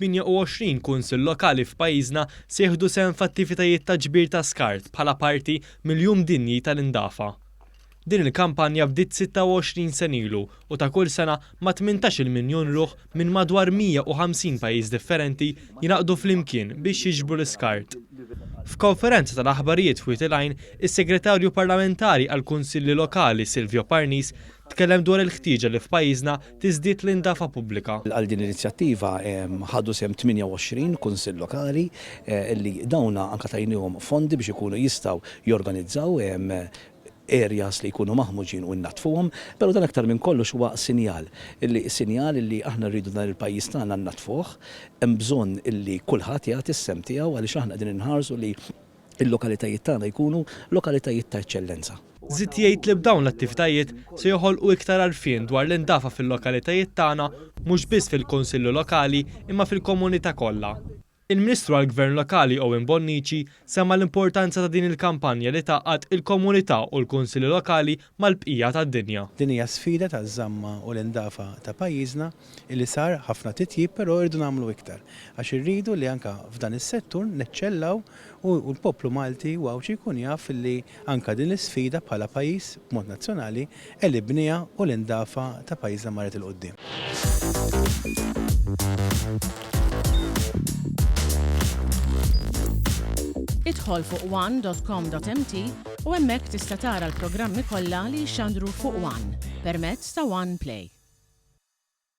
28 kunsill lokali f'pajjiżna se jieħdu sehem f'attivitajiet ta' ġbir ta' skart bħala parti mill-Jum Dinji tal-Indafa. Din il-kampanja bdiet 26 sena ilu u ta' kull sena ma' 18-il miljun ruħ minn madwar 150 pajjiż differenti jingħaqdu flimkien biex jiġbru l-iskart. F'konferenza tal-aħbarijiet f'Wied il-Għajn, is-Segretarju Parlamentari għall-Kunsilli Lokali Silvio Parnis tkellem dwar il-ħtieġa li f'pajjiżna tiżdied l-indafa pubblika. Għal din l-inizjattiva ħadu sehem 28 kunsill lokali li dawn anke tajniehom fondi biex ikunu jistgħu jorganizzaw areas li jkunu maħmuġin u nnaddfuhom, però dan aktar minn kollox huwa sinjal, illi sinjal illi aħna rridu dan il-pajjiż tagħna nnaddfuh, hemm bżonn illi kulħadd jagħti s-sehem tiegħu għaliex aħna qegħdin inħarsu li l-lokalitajiet tagħna jkunu lokalitajiet ta' eċċellenza. Żied jgħid li b'dawn l-attivitajiet se joħolqu iktar għarfien dwar l-indafa fil-lokalitajiet tagħna mhux biss fil-Kunsilli Lokali imma fil-komunità kollha. Il-Ministru għall-Gvern Lokali Owen Bonnici semma l-importanza ta' din il-kampanja li tgħaqqad il-komunità u l-Kunsilli Lokali mal-bqija tad-dinja. Din hija sfida taż-żamma u l-indafa ta' pajjiżna illi sar ħafna titjib però rridu nagħmlu iktar għax irridu li anke f'dan is-settur neċċellaw u l-poplu Malti u Għawdxi jkun jaf li anke din l-isfida bħala pajjiż b'mod nazzjonali għelibniha u l-indafa ta' pajjiżna marret 'il quddiem. Idħol fuq one.com.mt u hemmhekk tista' tara l-programmi kollha li jixxandru fuq One permezz ta' One Play.